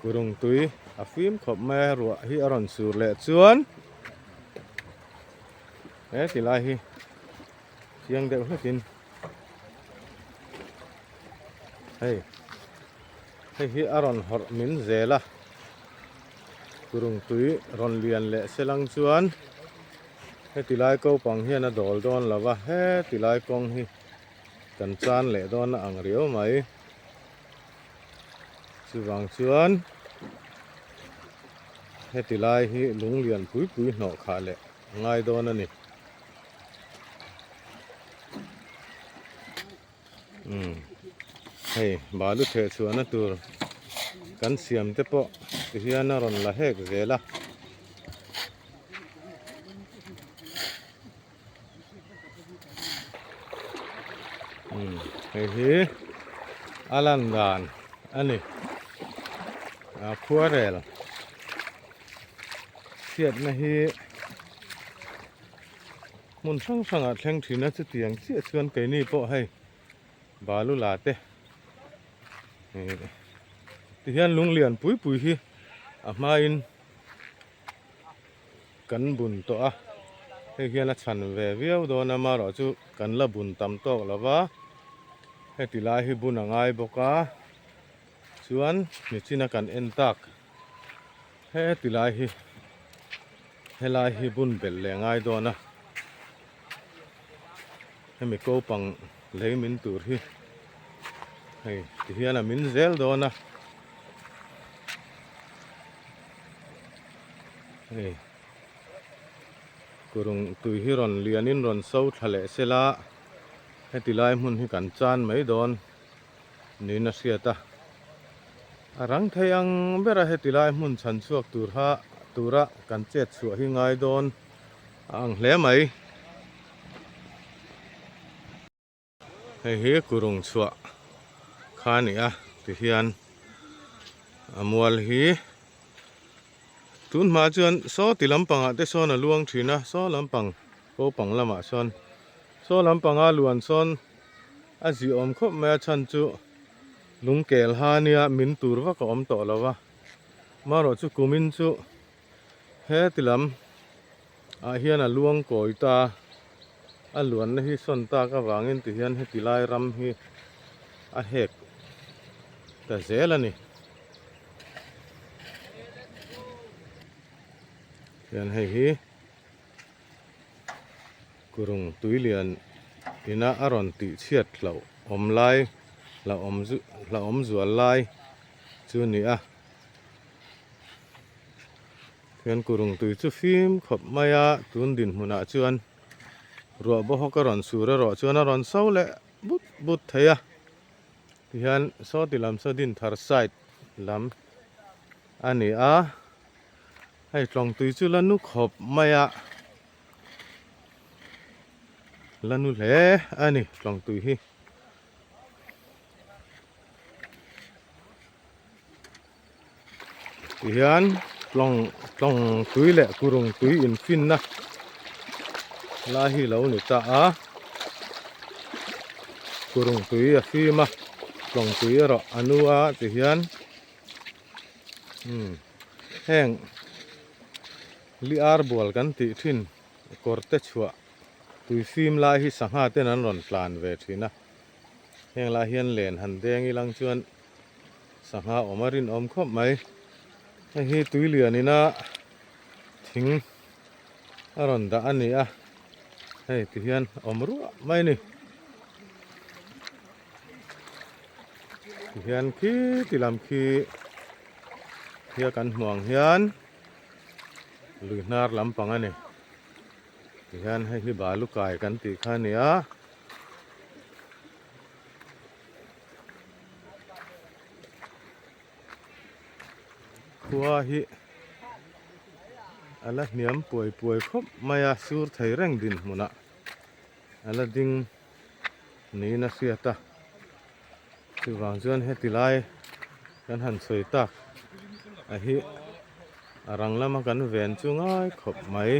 Kurung tui a fim khawp mai a ruah hi a rawn sur leh chuan he ti lai hi chiang deuh hlekin hei hei hi a rawn hawrh min zel a kurung tui rawn lian leh selang chuan heti lai ko pang hian a dawl dawn lo va heti lai kawng hi kan chan leh dawn a ang riau mai. Chuvang chuan heti lai hi lung lian pui pui hnawh khah leh a ngai dawn a ni. Umm hei balu theh chhuahna tur kan siam te pawh ti hian a rawn la hek zel a. Hei hi a lan dan a ni a khuarel chhiatna hi hmun hrang hrangah thleng thin a chutiang chiah chuan keini pawh hei balu la te tihian lung lian pui pui hi a hmain. Kan bun tawh a, hei hian a chhan ve viau dawn a marawh chu kan la bun tam tawk lo va, heti lai hi bun a ngai bawk a, chuan nichina kan en tak heti lai hi helai hi bun belh leh a ngai dawn a, hemi ko pang lei min tur hi hei ti hian a min zel dawn a. Hei kurung tui hi rawn lianin rawn so thla leh sela heti lai hmun hi kan chan mai dawn niin a hriat a a rang thei ang bera heti lai hmun chhan chhuak tur ha tura kan chet chhuah hi ngai dawn a ang hle mai. Hei hi kurung chhuah kha a ni a tihian a mual hi tun hma chuan saw ti lampangah te sawn a luang thin a saw lampang ko pang lamah sawn saw lampanga luan sawn a ziawm khawp mai a chhan chu lungkel ha nia min tur vak a awm tawh lo va marawh chu kumin chu Heti lam ah hian a luang kawi ta a luanna hi sawn tak avangin ti hian heti lai ram hi a hek ta zel a ni. Hian hei hi kurung tuilian ina a rawn tih chhiat hlauh awm lai hlauhawm hlauhawm zual lai chu a ni a. Hian kurung tui chu fim khawp mai a tun dinhmunah chuan ruah bawhawk a rawn sur erawh chuan a rawn so leh but but thei a tihian saw ti lam saw Dinthar side lam a ni a hei tlawng tui chu la nu khawp mai a la nu hle a ni tlawng tui hi. Tihian tlawng tlawng tui leh kurung tui infinna lai hi lo ni ta a kurung tui a fim a tlawng tui erawh a nu a tihian umm heng li ar bual kan tih thin kawr te chhuah tui fim lai hi sangha ten an rawn tlan ve thin a heng lai hian len han deng ilang chuan. Sangha awm a rinawm khawp mai. Hei hi tui lian ina thing a rawn dah a ni a, hei ti hian awm ruah mai a ni. Ti hian khi ti lam khi khia kan hmuh ang hian lui hnar lampang a ni. Ti hian hei hi balu kai kan tih kha a ni a. Khua hi a la hniam puai puai khawp mai a sur thei reng dinhmunah a la ding niin a hriat a chuvang chuan heti lai kan han sawi tak a hi a rang lama kan ven chu ngai khawp mai.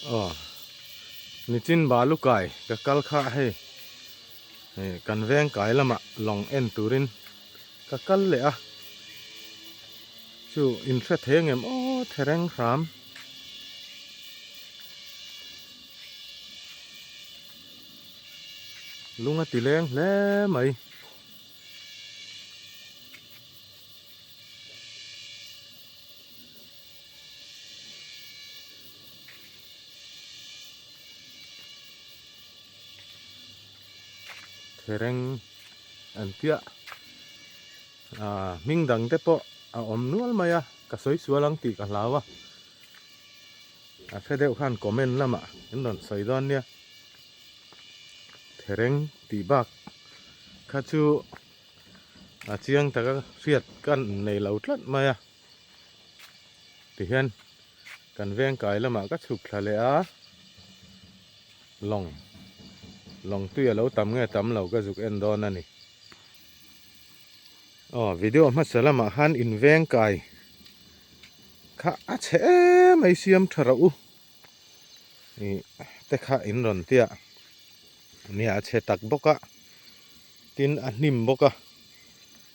Aw nichin balu kai ka kal kha hei eh kan veng kai lamah lawng en turin ka kal leh a chu in hre thei ang em aw thereng hram. Lung a ti leng hle mai. Thereng an tia ah hming dang te pawh a awm nual mai a ka sawi sual ang tih ka hlau a a hre deuh khan comment lamah an rawn sawi dawn nia thereng tih bak kha chu a chiang taka hriat ka nei lo tlat mai a. Tihian kan veng kai lamah ka chhuk thla leh a, lawng lawng tui a lo tam nge tam lo ka zuk en dawn a ni. Aw video hmasa lamah khan in veng kai kha a chhe em mai siam tha rauh u ih te kha in rawn tia nia a chhe tak bawk a tin a hnim bawk a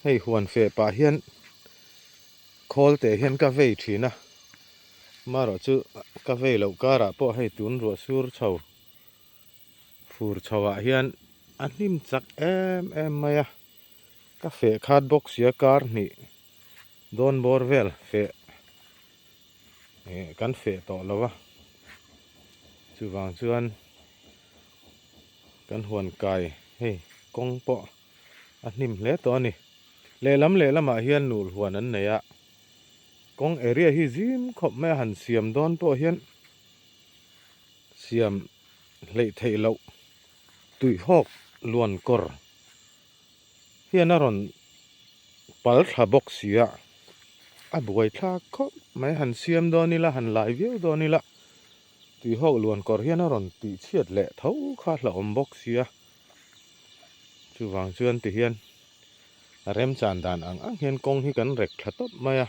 hei huan feh pah hian. Khawl teh hian ka vei thin a, marawh chu ka vei loh karah pawh hei tun ruah sur chho fur chho ah hian a hnim chak em em mai a, ka feh khat bawk sia kar hnih dawn bawr vel feh eh kan feh tawh lo a, chuvang chuan kan huan kai hei kawng pawh a hnim hle tawh a ni. Lehlam lehlamah hian nul huan an nei a, kawng area hi zim khawp mai a han siam dawn pawh hian siam hleih theih loh tuihawk luan kawr hian a rawn pal thla bawk si a, a buai thlak khawp mai han siam dawn ila han lai viau dawn ila tuihawk luan kawr hian a rawn tihchhiat leh tho kha hlauhawm bawk si a. Chuvang chuan ti hian a remchan dan ang ang hian kawng hi kan rek tha tawp mai a,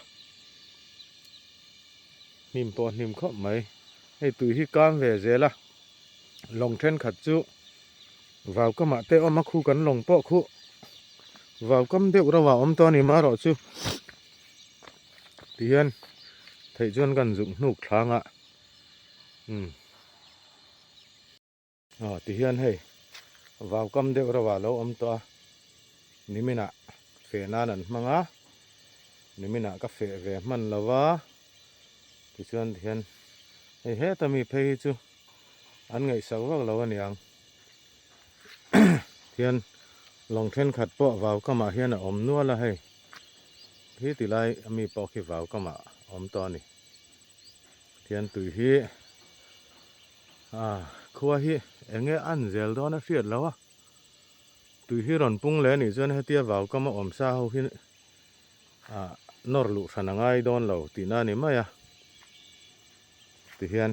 hnim pawh hnim khawp mai. Hei tui hi kam ve zel a, lawng thenkhat chu vau kamah te awm a, khu kan lawng pawh khu vau kam deuh rauh a awm tawh a ni marawh chu ti hian theih chuan kan zuk hnuk thlangah umm. Aw ti hian hei vau kam deuh reuh ah lo awm tawh a niminah feh nan an hmang a niminah ka feh ve hman lo va tichuan ti hian hei heta mi phei hi chu an ngaihsak vak lo aniang tihian lawng thenkhat pawh vau kamah hian a awm nual a hei khi ti lai ami pawh khi vau kamah a awm tawh a ni tihian tui hi. Ah khua hi eng nge an zel dawn a hriat lo a, tui hi rawn pung leh anih chuan hetia vau kam a awm sa ho hi ah nawr luh hran a ngai dawn lo tihna a ni mai a, tihian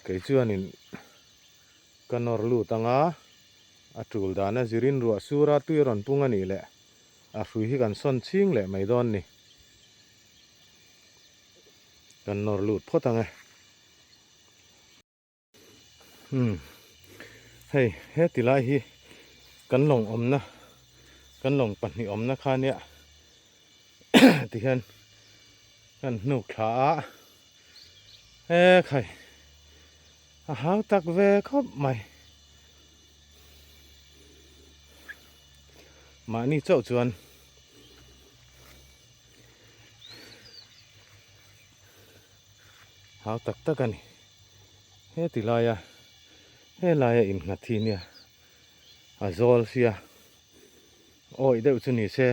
kei chuanin ka nawr lut ang a, a tul dana zirin ruah sura tui a rawn pung anih leh a hrui hi kan sawn chhing leh mai dawn ni, kan nawr lut phawt ang e. Umm hei heti lai hi kan lawng awmna kan lawng pahnih awmna kha nia tihian kan hnuk thla a he khai a hau tak ve khawp mai mahni chauh chuan. Hau tak tak a ni. Heti laia helaia innghat hi nia a zawl sia awih deuh chu ni se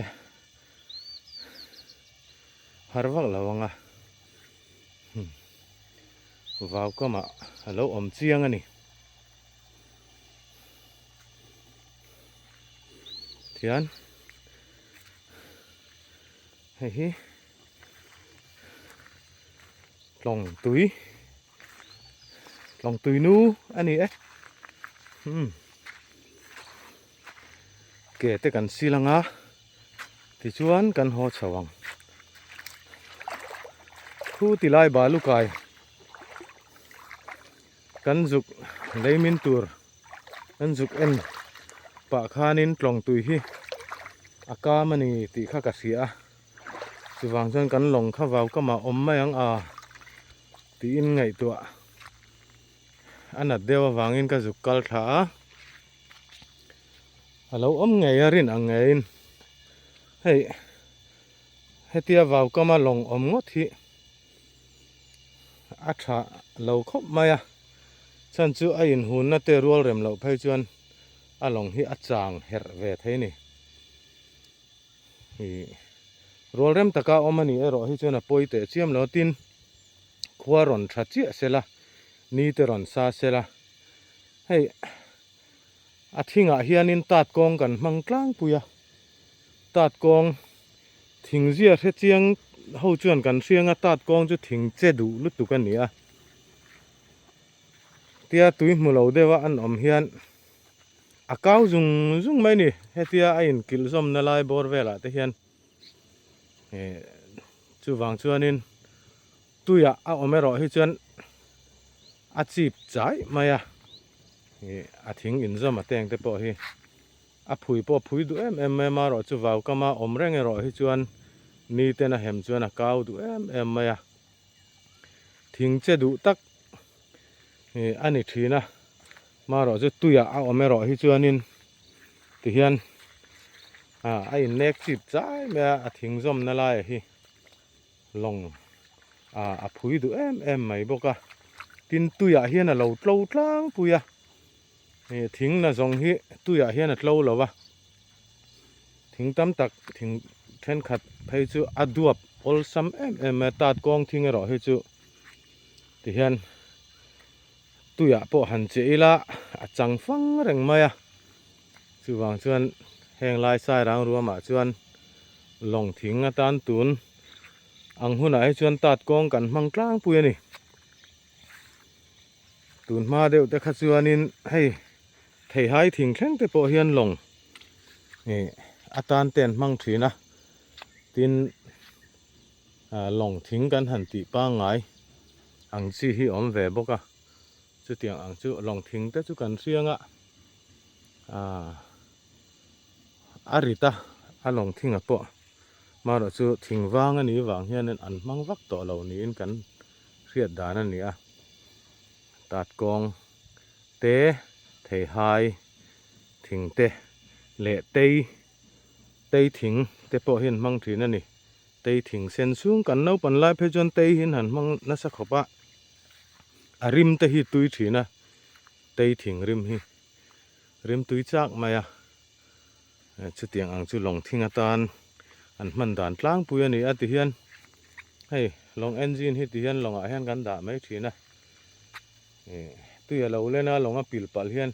har vak lo ang a. Hmm. Vaukamah a lo awm chiang a ni. Tihian hei hi tlawng tui tlawng tui nu a ni e umm ke te kan sil ang a tichuan kan haw chho ang thu ti lai balu kai kan zuk leimin tur Kan zuk en pah khanin tlawng tui hi a kam a ni tih kha ka hria a, chuvang chuan kan lawng kha vau kamah awm mai ang a tiin ngaihtuah a nat deuh avangin ka zuk kal thla a, a lo awm ngei a rin ang ngeiin hei hetia vau kama lawng awm ngawt hi. A tha lo khawp mai a, chhan chu a inhunna te rual rem loh phei chuan a lawng hi a chang herh ve thei ni. Ih rual rem taka awm a nih erawh hi chuan a pawi teh chiam lo tin khua rawn tha chiah se la, ni te rawn sa se la, hei a thingah hianin tat kawng kan hmang tlangpui a, tat kawng Thing zia hre chiang ho chuan kan hriang a, tat kawng chu thing che duh lutuk a ni a. Tia tui hmu lo deuh a an awm hian a kau zung zung mai a ni. Hetia a inkilh zawmna lai bawr velah te hian eh chuvang chuanin tuiah a awm erawh hi chuan a chip chai mai a, ih a thing inzawm a teng te pawh hi. A phui pawh a phui duh em em mai a, marawh chu vau kama awm reng erawh hi chuan ni ten a hem chuan a kau duh em em mai a. Thing che duh tak ih a ni thin a, marawh chu tuiah a awm erawh hi chuanin tihian ah a innek chip chai mai a, a thing zawmna laiah hi lawng ah a phui duh em em mai bawk a. Tin tuiah hian a lo tlo tlangpui a. Ih thing na zawng hi tuiah hian a tlo lo a, thing tam tak thing thenkhat phei chu a duap awlsam em em mai a, tat kawng thing erawh hi chu tihian tuiah pawh han che ila a chang fang reng mai a, chuvang chuan heng lai sairang ruamah chuan lawng thing atan tun ang hunah hi chuan tat kawng kan hmang tlangpui a ni. Tun hma deuh te kha chuanin hei theihai thing thleng te pawh hian lawng ih atan te an hmang thin a, tin ah lawng thing kan han tih pangngai ang chi hi awm ve bawk a, chutiang ang chu lawng thing te chu kan hriang a, ah a rit a, a lawng thing ah pawh marawh chu thing vang a nih vang hianin an hmang vak tawh lo niin kan hriat dan a ni a, tat kawng te, theihai thing te leh tei, tei thing te pawh hi an hmang thin a ni. Tei thing sen chhung kan naupan lai phei chuan tei hi an han hmang nasa khawp a, a rim te hi tui thin a, tei thing rim hi rim tui chak mai a, chutiang ang chu lawng thing atan an hman dan tlangpui a ni a tihian hei lawng engine hi tihian lawngah hian kan dah mai thin a ih tui a lo len a lawng a pil palh hian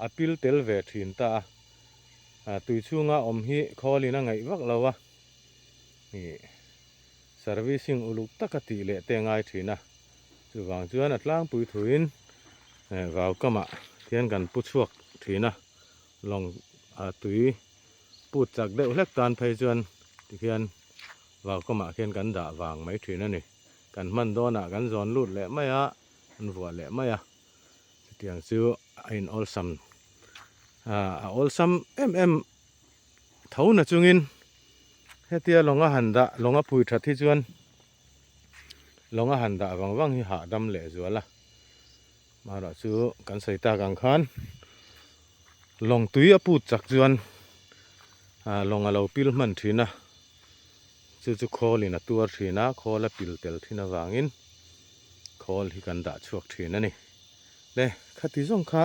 a pil tel ve thin ta a ah tui chhunga awm hi khawlin a ngaih vak lo a ih servicing uluk taka tih leh te a ngai thin a chuvang chuan a tlangpui thuin eh vau kamah hian kan pu chhuak thin a. Lawng ah tui put chak deuh hlek tan phei chuan tikhian vaukamah khian kan dah vang mai thin a ni. Kan hman dawnah kan zawn lut leh mai a, an vuah leh mai a. Chutiang chu a in awlsam ah a awlsam em em tho na chungin hetia lawng a han dah lawng a phui that hi chuan lawng a han dah vang vang hi hahdam leh zual a. Marawh chu kan sawi tak ang khan lawng tui a put chak chuan ah lawng a lo pil hman thin a, chu chu khawl in a tuar thin a, khawl a pil tel thin avangin khawl hi kan dah chhuak thin a ni. Le khati zawng kha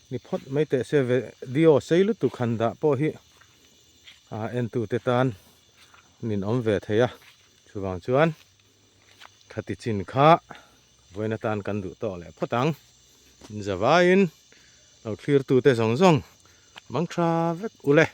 ni phawt mai teh se video sei lutuk han dah pawh hi ah entute tan nin awm ve thei a, chuvang chuan khati chin kha. Vawiin atan kan duh tawh leh phawt ang. In zavaiin lo thlir tute zawng zawng mang tha vek ule.